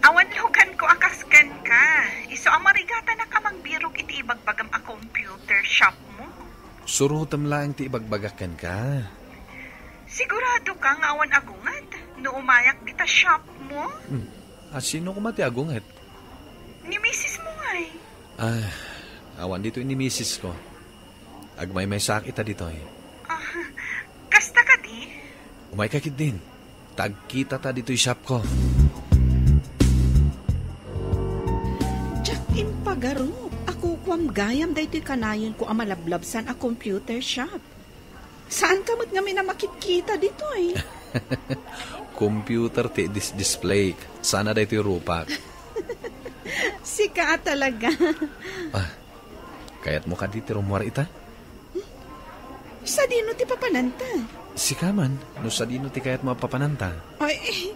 Awan luganko a kas kenka. Isu a marigatanak a magbirok iti ibagbagam a computer shop mo. Surotem laeng ti ibagbagak kenka. Sigurado ka nga awan agunget no umayak dita shop mo? Hmm. A, sino koma ti agunget? Ni misis mo ngay. Ah, awan ditoy ni misis ko. Agmaymaysaak ita ditoy. Ah, kasta kadi? Umayka ketdin. Ta agkitata ditoy shop ko. Diak impagarup a kukuam gayam daytoy kanayonko a malablabsan a computer shop. Saanka met ngamin a makitkita ditoy? Computer ti dis-, display. Sana daytoy rupak. Sika a talaga. Ah, kayatmo kadi ti rummuar ita? Sadino ti papananta? Sika man, no sadino ti kayatmo a papananta? Ay,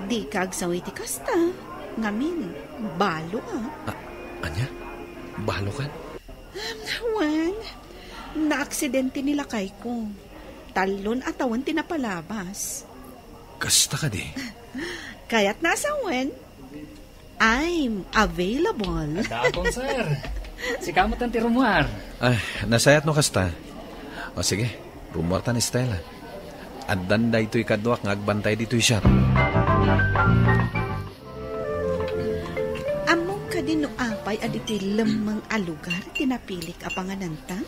dika agsaw iti kasta. Ngamin, balo, ah. Ah, ania? Balo kan? Wen, naaksidente ni lakayko. Tallon a tawen ti napalabas. Kasta kadi? Kayatna a sawen? I'm available. Adda akon, sir. Sika met ti rummuar. Ay, nasayat no kasta. O sige, rummuartan, Estela. Addan daytoy kaduak nga agbantay ditoy shop. Ammom kadi no apay a ditoy lemmeng a lugar ti napilik a pangananta?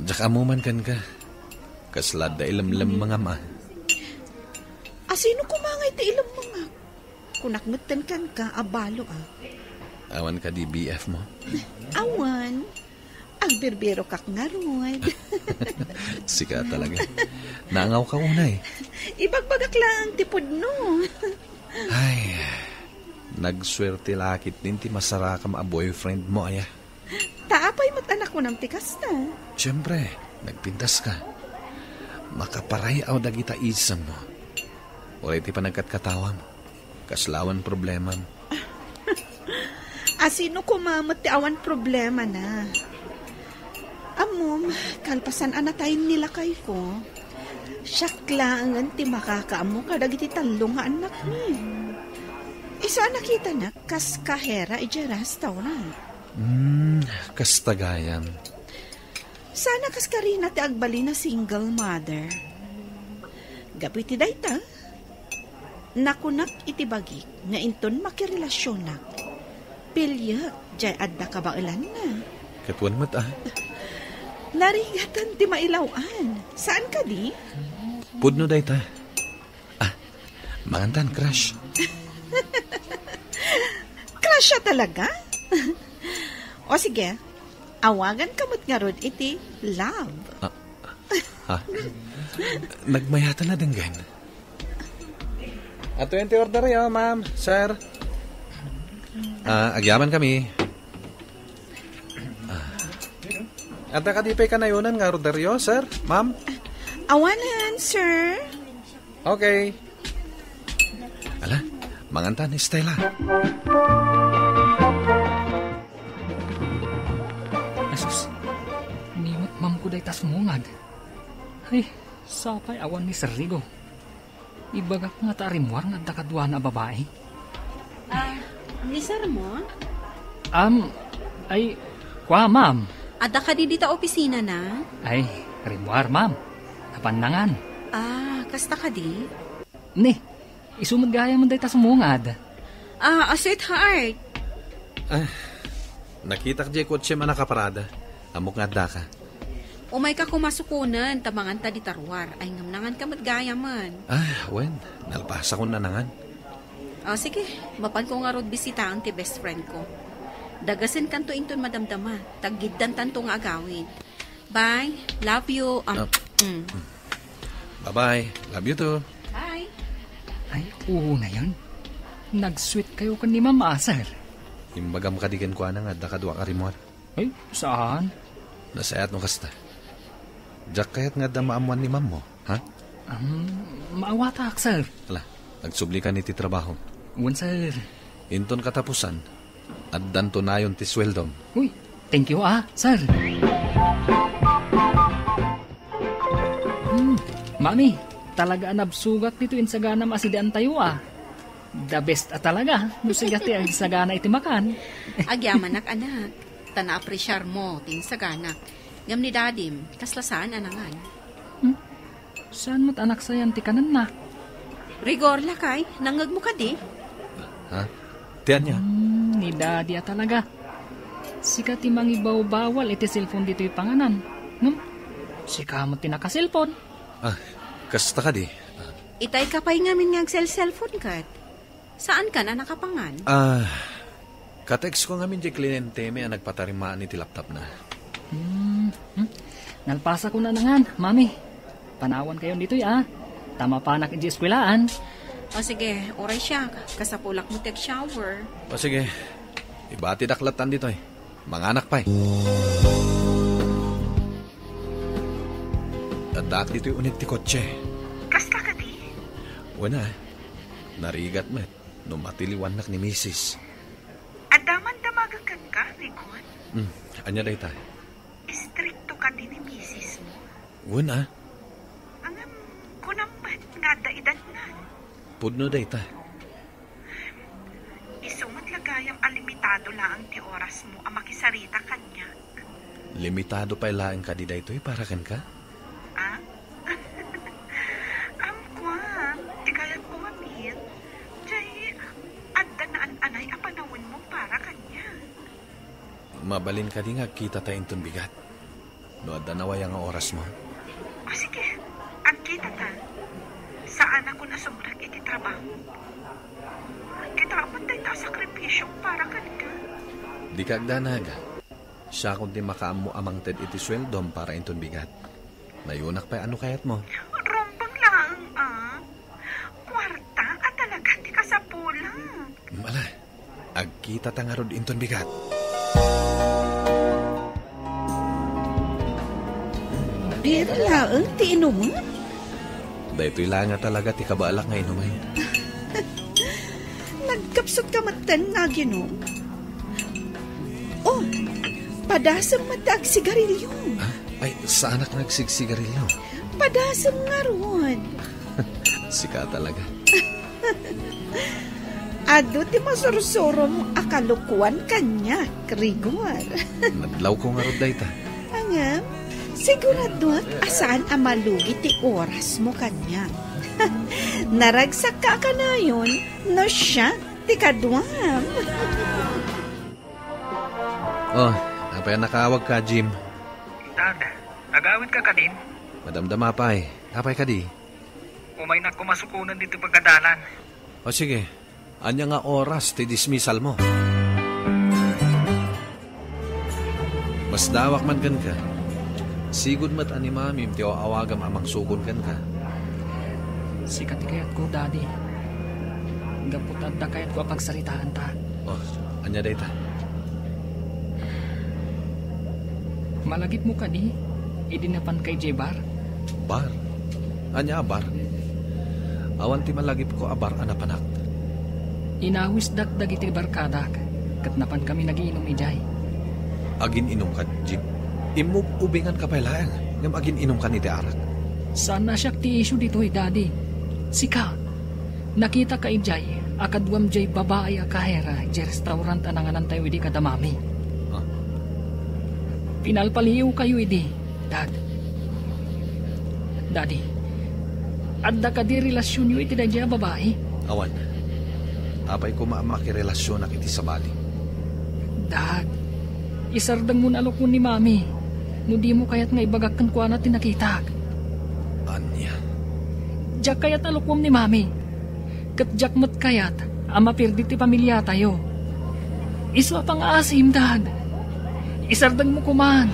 Diak ammo man kenka. Kasla adda ilemlemmengam a. A, sino koma ngay ti ilemmengak? Kunak metten kenka a balo a. Awan kadi B F mo? Awan. Agbirbirokak ngarud. Sika talaga. Naangawka unay. Ibagbagak laeng ti pudno. Ay, nagsuerte la ketdin ti masarakam a boyfriend mo, aya. Ta apay met a nakunam ti kasta? Siempre, nagpintaska. Makaparay-aw dagita isemmo. Uray ti panagkatkatawam. Kasla awan problemam. A, sino koma met ti awan problemana? Ammom, kalpasan a natayen ni lakayko, siak laengen ti makakaammo kadagiti tallo nga annakmi. Isu a nakitanak kas kahera idiay restaurant. Hmm, kasta gayam. Sana kas Karina ti agbalin a single mother. Gapu iti dayta, Nakunak iti bagik nga inton makirelasionak, piliek diay adda kabaelanna. Ket wen met, a? Narigatan ti mailaw-an. Saan kadi? Pudno dayta. Ah, mangantan, crush. Crush a talaga? O sige, awagan ka met ngarud iti love. Ah, ha? Nagmayatan a denggen. Ato ti orderyo, ma'am, sir. Ah, agyaman kami. Ah. Adda kadi pay kanayonan nga orderyo, sir, ma'am? Awanan, sir. Okay. Ala, mangantan, Stella. Asus, ni ma'am ko dayta sumungad. Ay, sapay awan ni Sir Rigo. Ibagak ngata a rimmuar nga adda kaduana a babai. Ah, ni Sir mo? Am, ay, kua, ma'am. Adda kadi dita opisina na? Ay, rimmuar, ma'am. Napannangan. Ah, kasta kadi? Ni, isu met gayam dayta sumungad. Ah, a sweetheart. Ah, nakitak diay kotsem a nakaparada. Ammok nga addaka. Umayka koma sukonen, ta manganta dita ruar. Ay, ngem nanganka met gayamen. Ah, wen, nalpasakon a nangan. O, sige, mapanko ngarud bisitaen ti best friend ko. Dagasenkanto inton madamdama, ta giddantanto nga agawid. Bye, love you. Ah, Ah, mm. Bye-bye, love you too. Bye. Ay, oo na yan. Nag-sweet kayo kan ni Ma'am Aser. Imbagam kadi kenkuana nga adda kaduak a rimmuar. Ay, saan? Nasayaat no kasta. Diak kayat nga adda maammuan ni ma'am mo, ha? Um, maawatak, sir. Ala, agsubli ka iti trabaho. Wen, sir. Inton katapusan, addanto nayon ti sueldom. Uy, thank you, ah, sir. Hmm, mami, talaga a nabsugak ditoy insaganam a sidean tayo, ah. The best a talaga, no siak ti agsagana iti makan. Agyamanak, anak, ta naapresiar mo ti insaganak. Ngem ni dadim, kasla saan a nangan. Hmm? Saan met anak sayan ti kanenna? Rigor, lakay, nangngegmo kadi? Ha? Ti ania? Hmm, ni dadi a talaga. Sika ti mangibawbawal iti cellphone ditoy panganan. Ngem, sika met ti naka-cellphone. Ah, kasta kadi? Ah. Itay ka pay ngamin nga agsel-cellphone ket. Saankan a nakapangan? Ah, ka-text ko ngamin diay klientemi a nagpatarimaan iti laptopna. Hmm, hmm. Nalpasakon a nangan, mami. Panawan kayon ditoy, ah. Ta mapanak iti eskuelaan. O sige, uray siak. Kasapulak mo ti ag-shower. O sige, ibatidak lattan ditoy. Manganak pay. Addaak ditoy uneg ti kotse. Kasta kadi? Wen a, narigat met no matiliwannak ni misis. Adda man damagen kenka, Rigon? Hmm, ania dayta? Istrikto kadi ni misis mo? Wen a. Ngem, kunam met nga adda edatna. Pudno dayta. Isu met la gayam a limitado laeng ti orasmo a makisarita kaniak. Limitado pay laeng kadi daytoy para kenka? Ah? Amko, ti kayatko ngamin, diay adda naan-anay a panawenmo para kaniak. Mabalin kadi nga agkitata inton bigat? No adda nawaya nga orasmo? O sige, agkitata. Saanakon a sumrek iti trabaho. Kita met dayta a sakripisio para kenka. Dika agdanag. Siakon ti makaammo a mangted iti sueldom para inton bigat. Nayonak pay a no kayatmo. Rumbeng laeng, a. Kuarta a talaga ti kasapulan. Ala, agkitata ngarud inton bigat. Beer laeng ti inumen? Daytoy la nga talaga ti kabaelak nga inumen. Nagkapsut ka metten nga aginom? Oh, padasem met ti agsigarilyo. Ah, ay, saanak nga agsigsigarilyo. Padasem ngarud. Sika talaga. Adu ti masursurom a kalokoan kaniak, Rigor. Nadlawko ngarud dayta. Ngem, siguradoak a saan a malugi ti orasmo kaniak. Naragsakka a kanayon no siak ti kaduam. Oh, apay a nakaawagka, Jim? Dad, agawitka kadin? Madamdama pay. Apay kadi? Umaynak koma sukonen ditoy pagadalan. O sige, ania nga oras ti dismissal mo? Masdaawak man kenka. Sigud met a ni Mamim ti aw-awagam a mangsukon kenka. Sika ti kayatko, Daddy. Gapu ta adda kayatko a pagsaritaanta. Oh, ania dayta? Malagipmo kadi idi napanka idiay bar? Bar? Ania a bar? Awan ti malagipko a bar a napanak. Inawisdak dagiti barkadak, ket napankami nagiinum idiay. Agin-inumkan, Jim? Immub-ubinganka pay laeng, ngem agin-inumkan iti arak. Saan a siak ti isyu ditoy, Daddy. Sika, nakitaka idiay a kaduam diay babai a kahera idiay restaurant a nanganantayo idi kada Mami. Ah. Pinalpaliiwkayo idi, Dad. Daddy, adda kadi relasionyo iti daydiay a babai? Awan. Apay koma a makirelasionak iti sabali? Dad, isardengmon a lukon ni Mami no dimo kayat nga ibagak kenkuana ti nakitak. Ania? Diak kayat a lukuem ni Mami. Ket diak met kayat a mapirdi ti pamiliatayo. Isu a pangaasim, Dad. Isardengmo koman.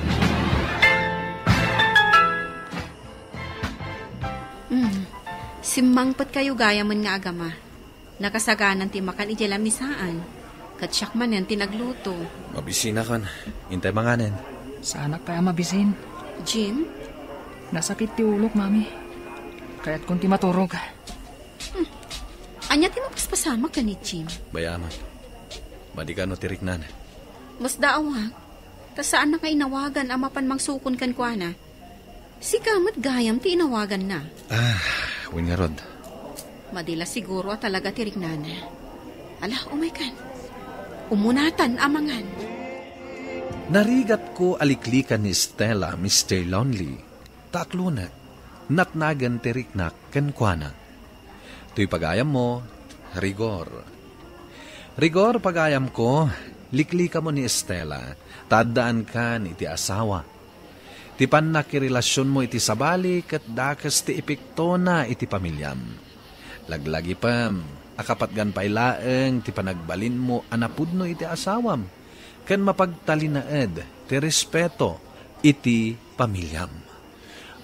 Mm. Simmangpetkayo gayamen nga agama. Nakasaganan ti makan idiay lamisaan. Ket siak manen ti nagluto. Mabisinakon. Intay manganen. Saanak pay a mabisin. Jim? Nasakit ti ulok, Mami. Kayatkon ti maturog. Hmm. Ania ti mapaspasamak ken ni Jim? Bayamak. Madi kano ti riknana. Masdaawak. Ta saan nga inawagan a mapan mangsukon kenkuana. Sika met gayam ti inawaganna. Ah, wen ngarud. Madi la siguro a talaga ti riknana. Ala, umaykan. Umunatan a mangan. Narigatko a liklikan ni Stella, Mister Lonely. Ta aklonek, natnagen ti riknak kenkuana. Toy pagayammo, Rigor. Rigor, pagayamko, liklikamo ni Estela, ta addaankan iti asawa. Ti pannakirelasionmo iti sabali ket dakes ti epektona iti pamiliam. Laglagipem a kapatgan pay laeng ti panagbalinmo a napudno iti asawam, ken mapagtalinaed ti respeto iti pamiliam.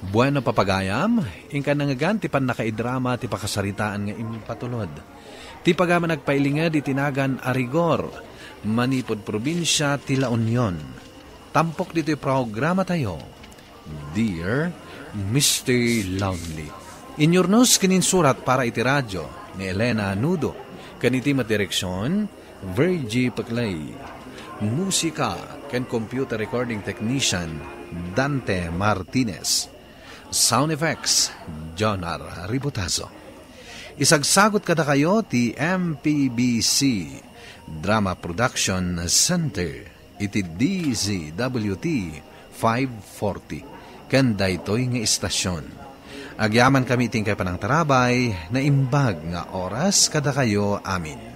Bueno, papagayam, inka nangngegan ti pannakaidrama ti pakasaritaan nga impatulod. Ti pagayam a nagpailinged iti nagan a Rigor, manipud probinsia ti La Union. Tampok ditoy programatayo, Dear Mister Lonely. Inyurnos ken insurat para iti radio ni Elena Nudo, ken iti met direksion, Virgie Peclay. Musika ken computer recording technician, Dante Martinez. Sound effects, Jonar Ribotazo. Isagsagot kadakayo ti M P B C Drama Production Center iti D Z W T five forty ken daytoy nga istasion. Agyamankami iti inkay panangtarabay, naimbag nga oras kadakayo amin.